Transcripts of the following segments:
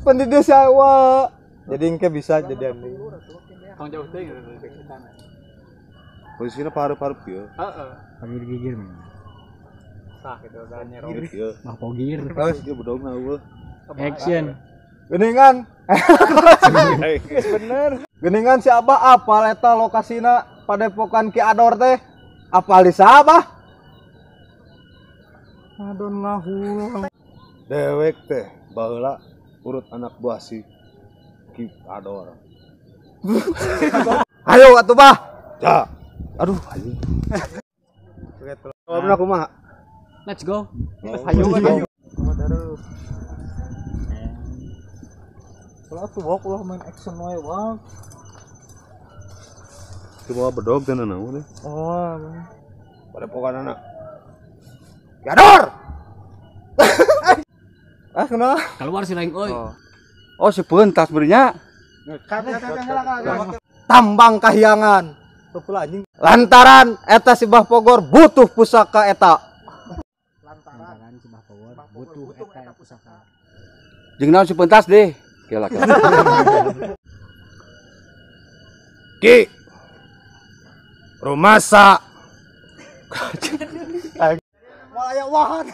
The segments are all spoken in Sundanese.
Pendidih sawa. Jadi engke bisa jadi andi. Tong jauh teh gitu. Posisinya paruh-paruh kieu. Heeh. Pagir-gigir mah. Sah gitu udah nyerong. Mah pogir. Terus ieu bedogna eueuh. Action. Geningan. Bener. Geningan si Abah apal eta lokasina Padepokan Ki Ador teh? Apal di Abah? Adon ngahulang. Dewek teh baheula urut anak buah si Ki Ador. Ayo atuh Bah. Ya. Aduh anjing. Jawabna kumaha? Let's go. Ayo ayo. Ulah tuh wak ulah main action wae wak. Coba bedog teh naon teh. Oh. Padepokan anak. Ki Ador. Ah kenapa? Keluar si lain euy. Oh, si pentas berinya. Tambang kahyangan. Anjing. Lantaran eta si Bah Pogor butuh pusaka eta. Lantaran si Bah Pogor butuh eta pusaka. Jeung naon si pentas deh. Kela kela. Ki. Rumasa. Moal aya wahan.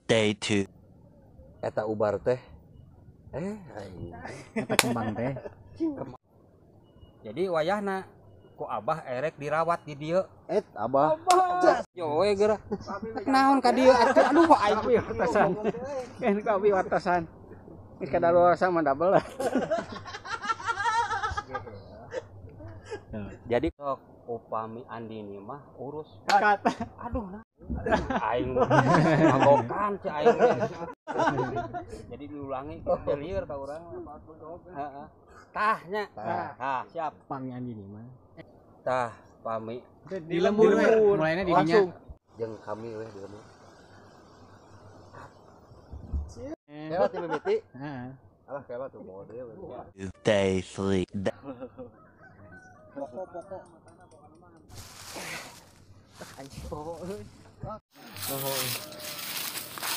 Day 2. Eta ubar teh. Aing. Eta kembang teh. Jadi wayahna ku Abah erek dirawat di dieu. Abah. Yo we geura. Naon ka dieu atuh aduh aing watasan. Kan ku abi watasan. Geus kadaluarsa mah double. Jadi sok upami Andini mah urus. Kat. Aduh nah. Aing magokan si aing. Jadi diulangi lieur ka urang. Heeh. Tah nya. Tah siap. Pami Andini mah. Tah pami di lembur mulainya di dinya. Jeung kami weh di lembur. Kela ti mimiti. Heeh. Alah kela tuh mau dia. Day 3. Pokok-pokok. Anjing pokok.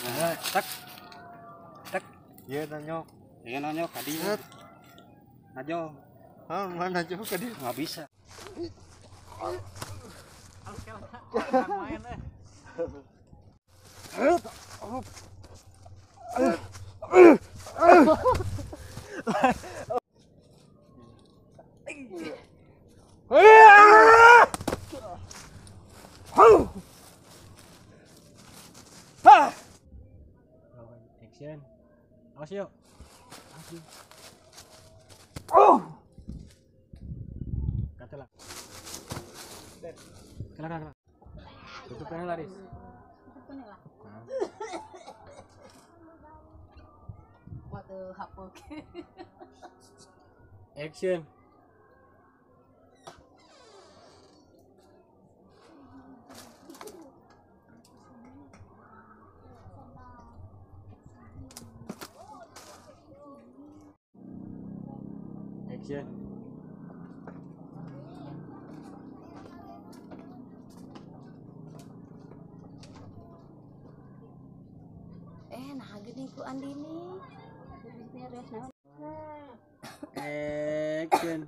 Nah, tak. Tak. Ieu nanyok. Ieu nanyok ka dieu. Najo. Hah, mana najo ka dieu? Enggak bisa. Main eh. Action. Awas yuk. Oh. Kata lah. Kela kela. Tutup panel laris. What the hapok. Action. Action. Nah gini ku Andini. Action.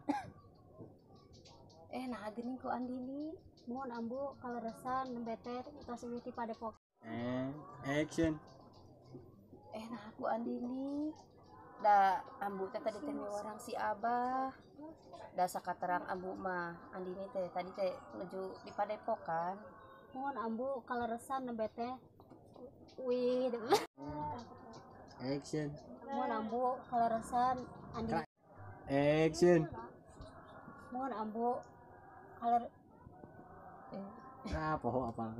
Nah gini ku Andini. Mohon ambu kaleresan nembe teh tos mimiti padepok. Action. Nah aku Andini. Da ambu teh tadi teh miwarang si Abah. Da sakaterang ambu mah Andini teh tadi teh nuju di padepokan. Mohon ambu kaleresan nembe teh wih. Action. Mohon ambu kaleresan Andini. Action. Mohon ambu kaler Nah, poho apa?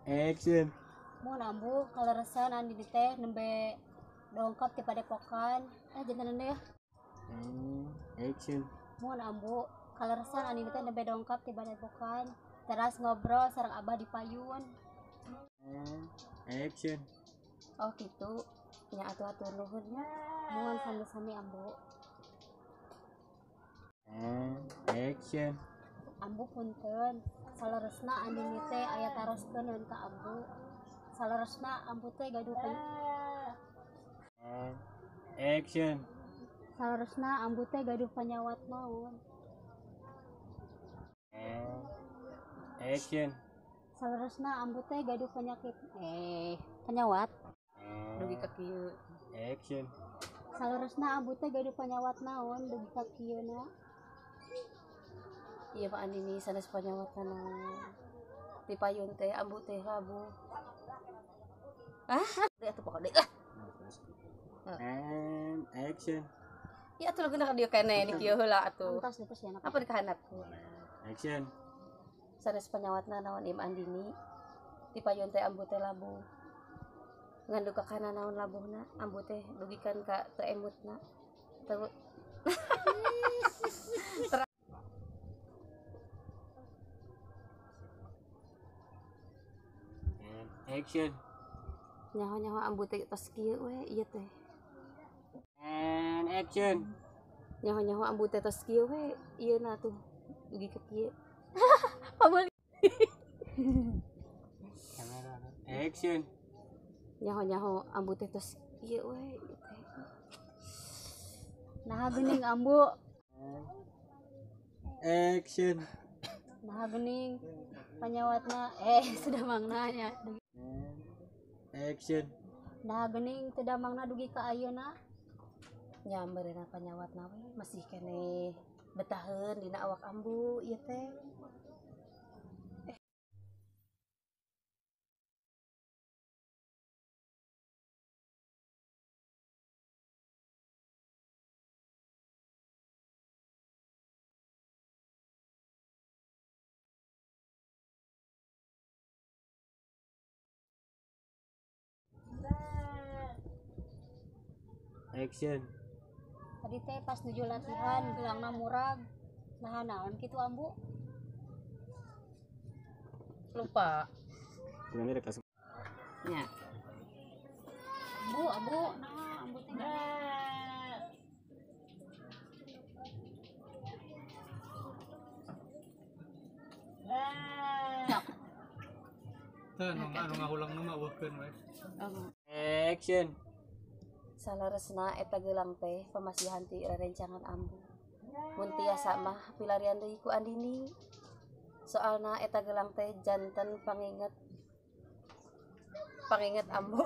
Action. Mohon ambu kaleresan Andini teh nembe dongkap ti padepokan. Jantan ya. Action. Mohon ambu kaleresan Andini teh nembe dongkap ti padepokan. Teras ngobrol sareng Abah di payun. Action. Oh gitu. Nya atuh-atuh nuhun nya. Mohon sami-sami ambu. Action. Ambu punten saleresna Andini teh aya taros taroskeun ka ambu. Saleresna ambu teh gaduh Action. Saleresna ambu teh gaduh panyawat naon. Action. Saleresna ambu teh gaduh penyakit penyawat. Dugi ka kieu. Action. Saleresna ambu teh gaduh panyawat naon dugi ka kieu na. Iya Pak Andini sanes panyawat naon. Ti payun teh ambu teh labuh. Ah, deui atuh pokok deui lah. And action. Ya atuh lagu dieu keneh di kieu heula atuh. Entos terus ya. Apa di kahandap? Action. Sanes panyawatna naon Im Andini. Ti payun teh ambu teh labuh. Ngan duka kana naon labuhna, ambu teh dugikan ka teu emutna. Teu Action. Nyaho-nyaho ambu teh tos kieu we ieu teh. And action. Nyaho-nyaho ambu teh tos kieu we ieu na tuh dugi ka kieu. Pabalik. Kamera. Action. Nyaho-nyaho ambu teh tos kieu we ieu teh. Nah geuning ambu. Action. Nah geuning panyawatna sudah mangna nya. Action. Nah geuning teu damangna dugi ka ayeuna. Nya meureunna panyawatna we masih keneh betaheun dina awak ambu ieu teh. Action. Tadi teh pas nuju latihan gelangna murag. Nah naon kitu ambu? Lupa. Sebenarnya rek Nya. Ambu, ambu, nah ambu teh. Teu nu ngahulang nu mah eueuhkeun we. Action. Saleresna eta gelang teh pamasihan ti rerencangan ambu. Mun tiasa mah pilarian deui ku Andini. Soalna eta gelang teh janten panginget ambu.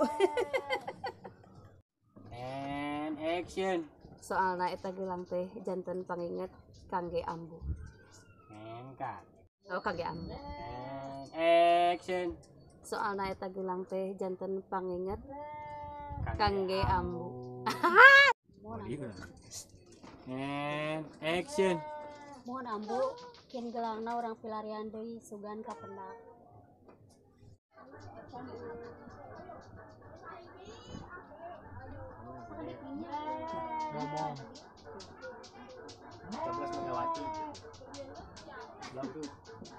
And action. Soalna eta gelang teh janten panginget kangge ambu. And cut. Oh kangge ambu. And action. Soalna eta gelang teh janten panginget kangge ambu. And action. Mohon ambu kin gelangna urang pilarian deui sugan ka pendak. Ngomong. Coblos Megawati.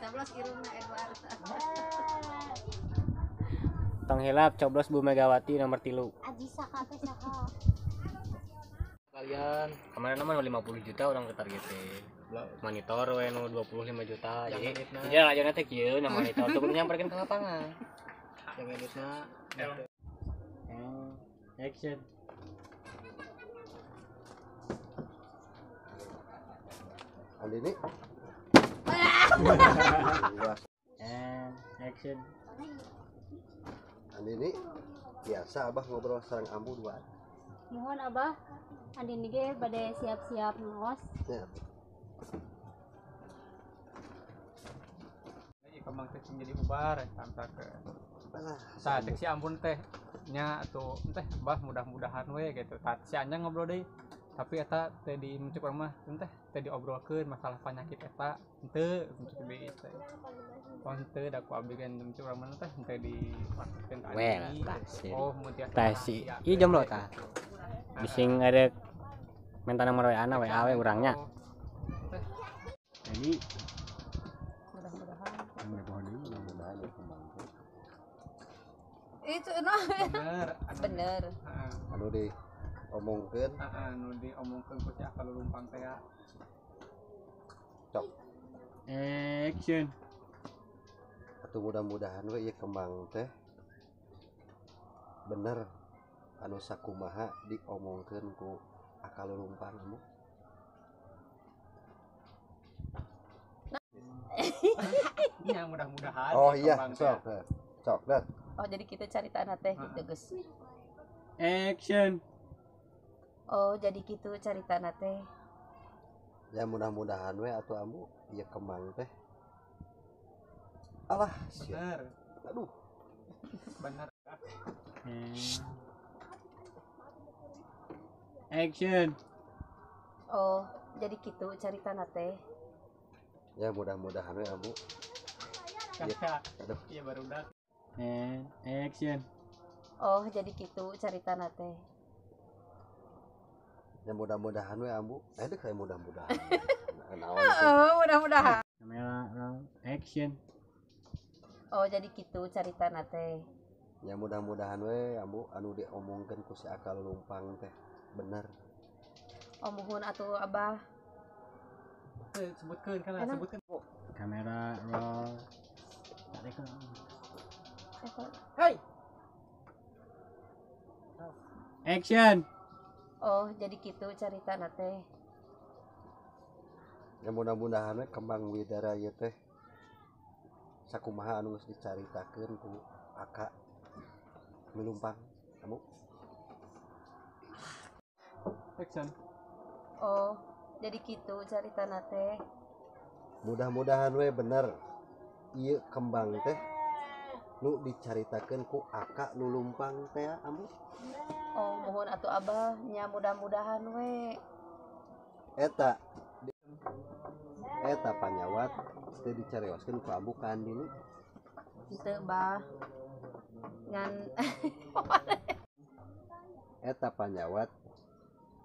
Coblos irungna Edward. Tong hilap coblos Bu Megawati nomor 3. Aji saha teh saha. Kalian kemarin mah 50 juta orang ke target monitor we nu 25 juta. Jadi jadi lajana teh kieu na monitor tuh kudu nyamperkeun ke lapangan. Yang editna action. Andini. And action. Andini biasa abah ngobrol sareng ambu dua. Mohon abah, Andini ge bade siap-siap ngaos. Ya. Ieu kembang teh jadi ubar tanpa ke. Tah cek si ampun teh nya atuh teh bah mudah-mudahan we gitu. Tah si Anjang ngobrol deui. Tapi eta teh di muncul urang mah teh teh diobrolkeun masalah penyakit eta henteu muncul deui teh. Oh henteu da ku abdi gen muncul urang mah teh henteu dipraktekeun ka Well, Andini. tah si. Oh mun tiasa Tah si. Ieu jomblo tah. Bising ada minta nomor WA na WA we urangnya. Jadi Mudah-mudahan. Mudah-mudahan ya kembang teh. Itu nah. Bener. Bener. Heeh. Anu diomongkeun. Heeh, nu diomongkeun ku si Akal Lumpang teh ya. Cok. Action. Atuh mudah-mudahan we ieu kembang teh bener anu sakumaha diomongkeun ku akal lulumpang Ambu. Ya mudah-mudahan. Oh iya, sok. Sok dah. Oh jadi kita caritana teh gitu geus. Action. Oh jadi kitu caritana teh. Ya mudah-mudahan we atuh Ambu ieu kembang teh. Alah, bener. Aduh. Bener. Action. Oh, jadi kitu caritana teh. Ya mudah-mudahan we Ambu. Ya, aduh. Iya barudak. Action. Oh, jadi kitu caritana teh. Ya mudah-mudahan we Ambu. Eh kayak mudah-mudahan. Naon. Oh, mudah-mudahan. Kamera roll action. Oh, jadi kitu caritana teh. Ya mudah-mudahan we Ambu anu diomongkeun ku si akal lumpang teh bener. Oh, muhun atuh Abah. Sebutkeun kana sebutkeun. Kamera roll. Hey. Action. Oh, jadi kitu caritana teh. Ya mudah-mudahan we kembang widara ieu teh sakumaha anu geus dicaritakeun ku Aka Lulumpang Ambu. Action. Oh, jadi kitu caritana teh. Mudah-mudahan we bener ieu kembang teh nu dicaritakeun ku Aka Lulumpang teh Ambu. Oh, mohon atuh Abah nya mudah-mudahan we. Eta eta panyawat teh dicarioskeun ku Ambu ka Andini. Henteu Bah. Ngan eta panyawat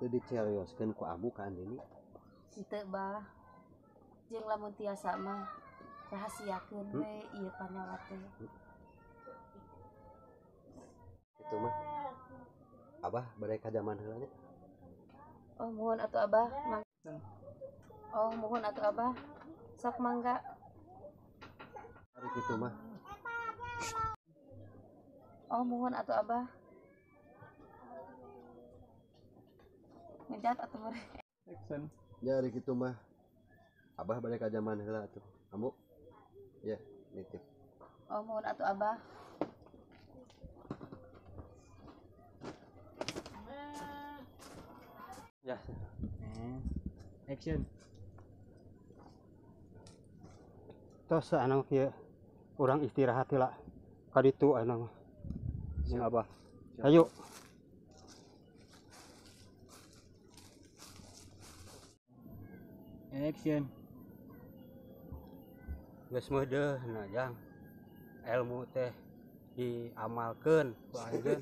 teu dicarioskeun ku Ambu ka Andini. Henteu Bah. Jeung lamun tiasa mah rahasiakeun we ieu panyawat teh. Itu mah Abah bade ka jaman heula nya. Oh, muhun atuh Abah. Oh, muhun atuh Abah. Sok mangga. Ari kitu mah. Oh, muhun atuh Abah. Ngejat atuh mere. Action. Ya ari kitu mah. Abah bade ka jaman heula atuh. Ambu. Ya, nitip. Oh, muhun atuh Abah. Ya. Action. Tos anu kieu urang istirahat heula ka ditu anu mah. Jeung Abah. Ayo. Action. Geus meudeuh na jang. Ilmu teh diamalkeun ku anjeun.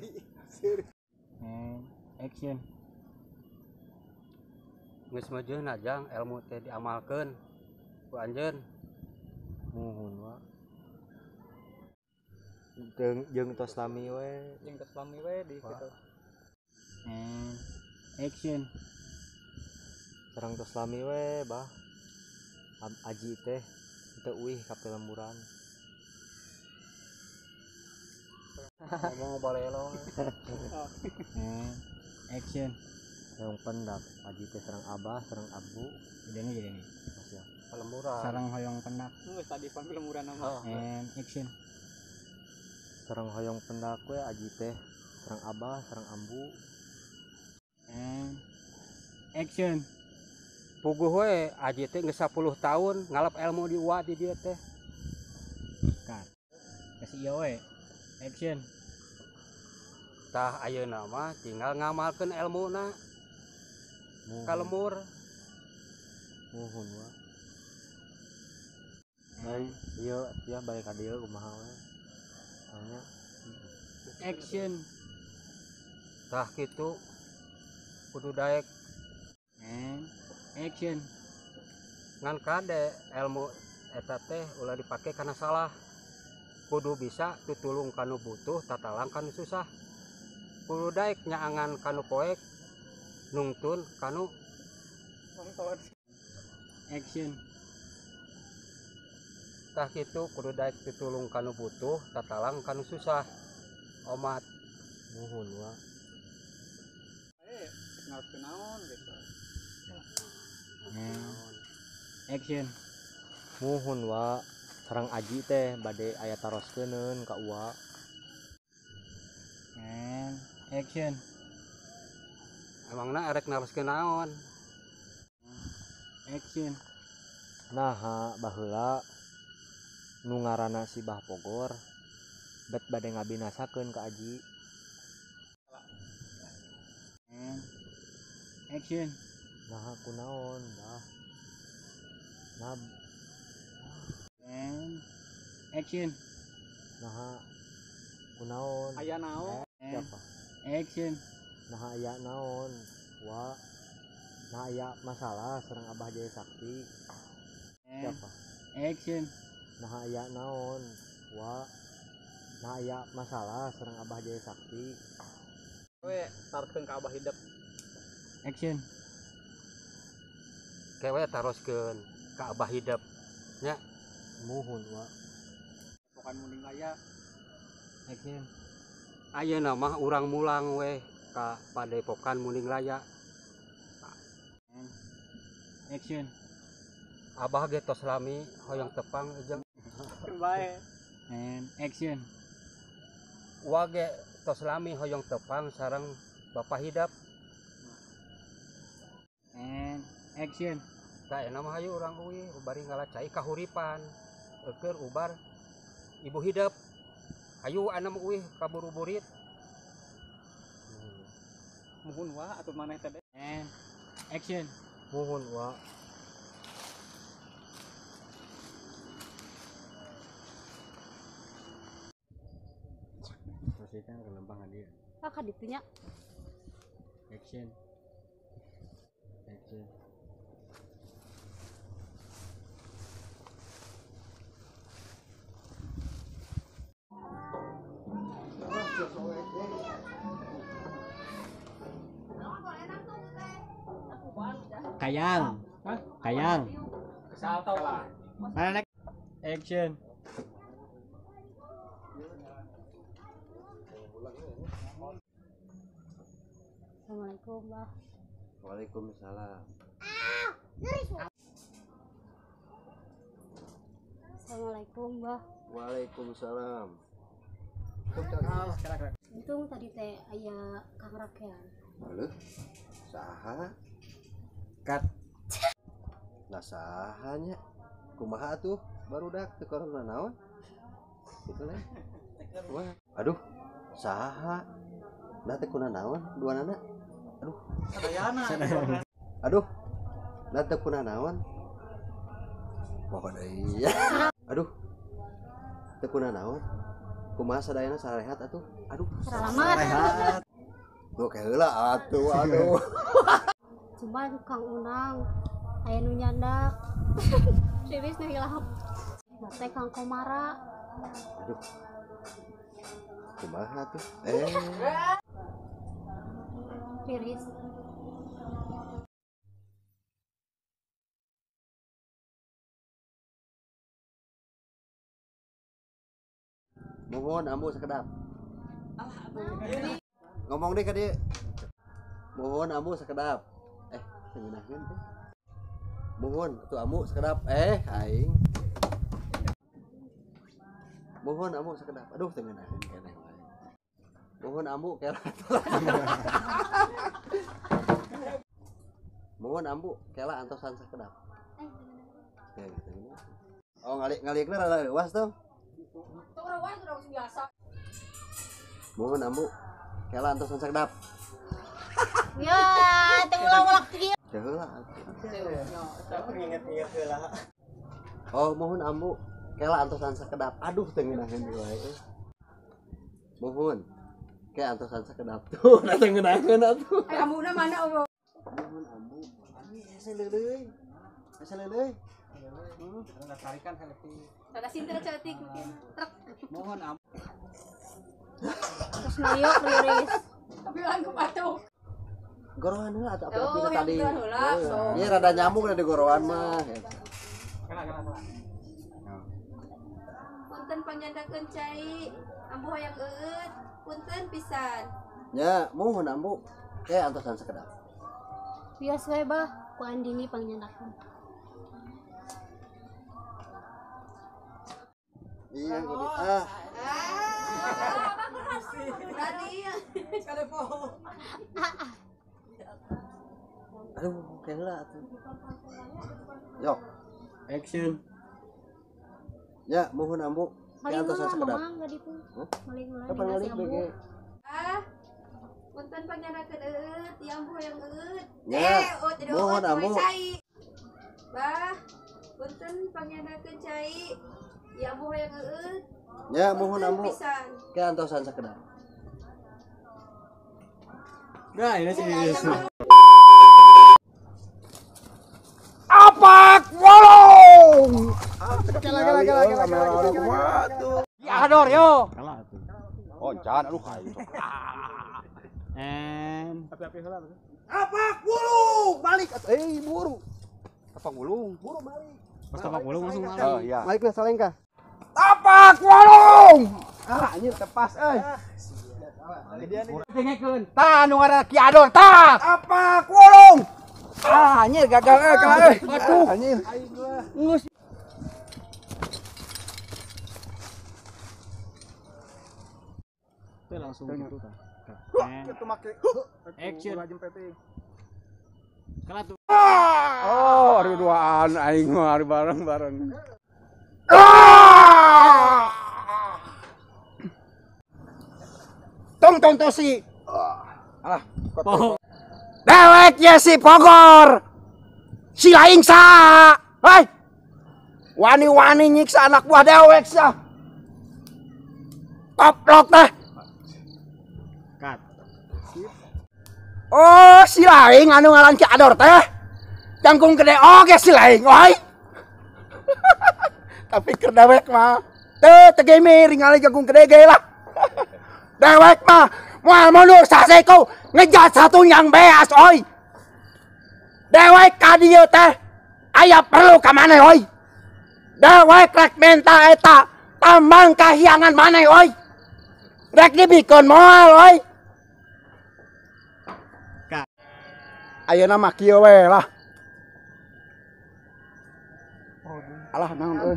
Action. Geus meudeuh na jang ilmu teh diamalkeun ku anjeun. Muhun wa. Jeung tos lami we. Jeung tos lami we di kitu. Action. Sareng tos lami we, Bah. Aji teh teu uih ka pelemburan. Ngomong balelo. Action. Sareng pendak aji teh sareng Abah, sareng Abu. Jadi jadi nih. Pelemburan. Sareng hoyong pendak. Geus tadi pan pelemburan mah. Action. Sareng hoyong pendak we aji teh sareng Abah, sareng Ambu. Action. Puguh we aji teh geus 10 tahun ngalap ilmu di uwa di dieu teh. Cut. Kasih ieu we. Action. Tah ayeuna mah tinggal ngamalkeun elmuna. Ka lembur. Muhun wa. Baik, ieu ya balik ka dieu kumaha we. Tanya. Action. Tah kitu kudu daek. Action. Ngan kade ilmu eta teh ulah dipake kana salah. Kudu bisa tutulung kanu butuh, tatalang kanu susah. Kudu daek nyaangan kanu poek, nungtun kanu Action. Tah kitu kudu daek pitulung kanu butuh, tatalang kanu susah. Omat. Muhun wa. Ngarepkeun naon gitu. Action. Muhun wa sareng aji teh bade aya taroskeun ka uwa. And action. Emangna erek naroskeun naon? Action. Naha baheula nu ngaranna si Bah Pogor bet bade ngabinasakeun ka aji. And action. Naha kunaon bah. Nah and action. Naha kunaon aya naon? Siapa? Action. Naha aya naon wa. Nah aya masalah sareng Abah Jaya Sakti. Siapa? Action. Nah aya naon wa. Nah aya masalah sareng Abah Jaya Sakti. We taroskeun ka Abah hidup. Action. Kewe taroskeun ka Abah hidup nya. Muhun wa. Bukan munding aya. Action. Ayeuna mah urang mulang we ka Padepokan Munding Laya. Action. Abah ge tos lami hoyong tepang jeung bae. And action. Wa ge tos lami hoyong tepang sareng Bapak hidup. And action. Tah enak mah hayu urang uih bari ngala cai kahuripan. Eukeun ubar ibu hidup. Hayu anu mah uih kaburu-burit. Muhun wa atuh maneh teh. And action. Muhun wa. Kan kelempang dia. Ah ka ditu nya. Action. Action. Kayang. Hah? Kayang. Kesalto lah. Mana action. Assalamualaikum, Bah. Waalaikumsalam. Assalamualaikum, Bah. Waalaikumsalam. Untung tadi teh aya Kang Rakean. Halo. Saha? Cut. Nah saha nya? Kumaha atuh barudak teu korona naon? Kitu lah. Wah, aduh. Saha? Nah teu kuna naon duanana? Aduh. Sadayana. Aduh. Nah teu kuna naon? Poho deui. Aduh. Teu kuna naon? Kumaha sadayana sarehat atuh? Aduh. Selamat. Sarehat. Tuh heula atuh aduh. Cuma Kang Unang aya nu nyandak. Serius nu hilap. Teh Kang Komara. Aduh. Kumaha tuh? Tiris. Mohon ambu sekedap. Ngomong deh ke dia. Mohon ambu sekedap. Ngeunahkeun teh. Mohon atuh ambu sekedap. Aing. Mohon ambu sekedap. Aduh teu ngeunaheun keneh wae. Mohon ambu kela. Mohon ambu kela antosan sakedap. Ya gitu. Oh ngalik-ngalikna rada leuwas tuh. Biasa. Mohon ambu kela antosan sakedap. Ya, teu ulang-ulang kieu. Teu heula. Nginget-nginget heula. Oh, mohon ambu kela antosan sakedap. Aduh teu ngeunaheun wae. Mohon ke antosan sakedap tuh, nah teu ngeunaheun atuh. Ambuna mana oh? Mohon ambu. Ami hese leuleui. Hese leuleui. Heeh, tarikan saeutik. Ada sinter saeutik mungkin. Truk. Mohon ambu. Terus noyok liris. Bilang ku patuh. Gorohan heula atuh api-api tadi. Oh, Ieu rada nyambung da di gorohan mah. Kena kena kena. pangnyandakeun cai. Ambu hayang eueut, punten pisan. Nya, muhun ambu. Ke antosan sakedap. Wios we bah, ku Andini pangnyandakeun. Iya, kudu ah. Aduh, kela atuh. Yo, Action. Ya, muhun ambu. Ke Maling antosan heula sakedap. mamang ka ditu. Hah? Maling heula Kapan dina si ngalik ambu. bege? Ah, punten pangnyandakeun eueut, ieu ambu hayang eueut. Ya, Oh, tidak muhun eueut, ambu. we cai. Bah, punten pangnyandakeun cai. Ieu ambu hayang eueut. Ya, muhun Punten ambu. pisan. Ke antosan sakedap. Nah, ini sih. Apak wolong. Kela kela kela kela kela. Ya ador yo. Oh, jangan aduh kayu. And Apak wulung balik atuh eh buru. Apak wulung, buru balik. pas tapak wulung langsung Oh, iya. Balik lah salengka. Tapak wulung. Ah, anjir tepas euy. Dengekeun. Tah anu ngaranna Ki Ador tah. Tapak wulung. Ah, anjir gagal euy kalah euy. Aduh. Anjir. Geus Itu langsung gitu kan. Itu make. Action. Kalah tuh. Oh, hari duaan aing mah hari bareng-bareng. Ah! Tong tong tosi. Alah, Oh. Dewek ye si Pogor. Si laing sa. Hei. Wani-wani nyiksa anak buah dewek sa. Toplok teh. Cut. Oh, si laing anu ngaran Ki Ador teh. Jangkung gede oge si laing, oi. Tapi keur dewek mah teu teu gemi ningali jangkung gede ge lah. Dewek mah moal mundur saseku ngejat satu yang beas oi. Dewek ka dieu teh aya perlu ka maneh oi. Dewek rek menta eta tambang kahiangan maneh oi. Rek dibikeun moal oi. Ayeuna mah kieu we lah. Alah naon euy.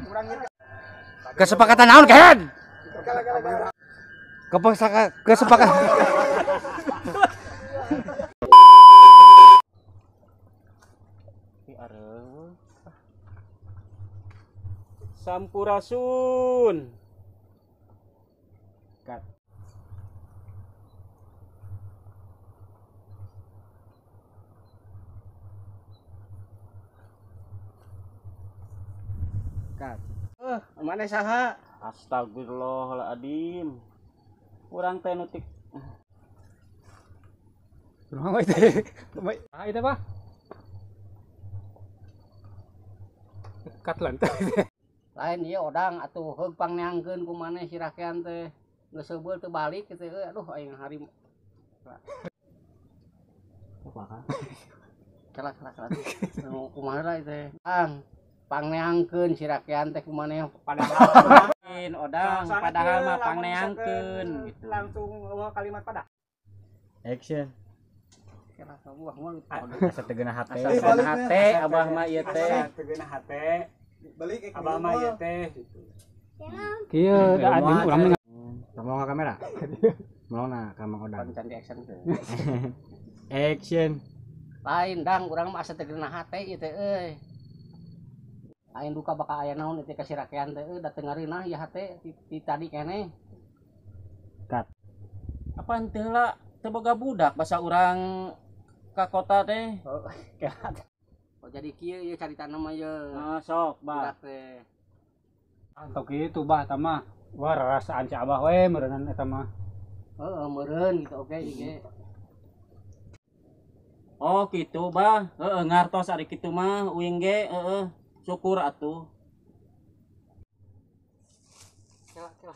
Kesepakatan naon Ken? Kesepakatan Sampurasun. Cut. Cut. Mana saha? Astagfirullahaladzim. Urang teh nutik. Kumaha teh? Ah, itu apa? Cut lan. Lain ieu odang atuh heug pangneangkeun ku maneh si rakean teh. Geus seubeul teu balik kitu euy. Aduh aing hari Kela kela kela. Nu kumaha lah teh? Ang pangneangkeun si rakean teh ku maneh Padahal odang, padahal mah pangneangkeun gitu. Langsung kalimat pada. Action. Kela kabuah mah Asa teu geunah hate. Asa teu hate abah mah ieu teh. Teu geunah hate. Balik Abah mah ieu teh gitu. Kieu da adi urang ngomong ka kamera. Melona ka Mang Odang. Pan action teh. Action. Lain dang urang mah asa teu geunah hate ieu teh euy. Aing duka bakal aya naon teh ka si rakean teh euy da teu ngareunah ieu hate ti tadi keneh. Cut. Apaan teu heula teu boga budak basa urang ka kota teh. Oh, oh jadi kieu ieu caritana mah ieu. Nah, sok, Bah. Budak teh. Atau kitu bah eta mah. Wah, rarasaan si Abah we meureunnan eta mah. Heeh, meureun gitu oke ieu. Oh, kitu bah. Heeh, ngartos ari kitu mah uing ge heeh. Syukur atuh. Kela kela.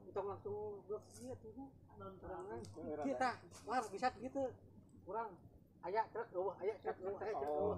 Untung langsung blok ieu tuh. Kita, war bisa gitu. Kurang aya truk eueuh, aya truk eueuh, aya truk eueuh.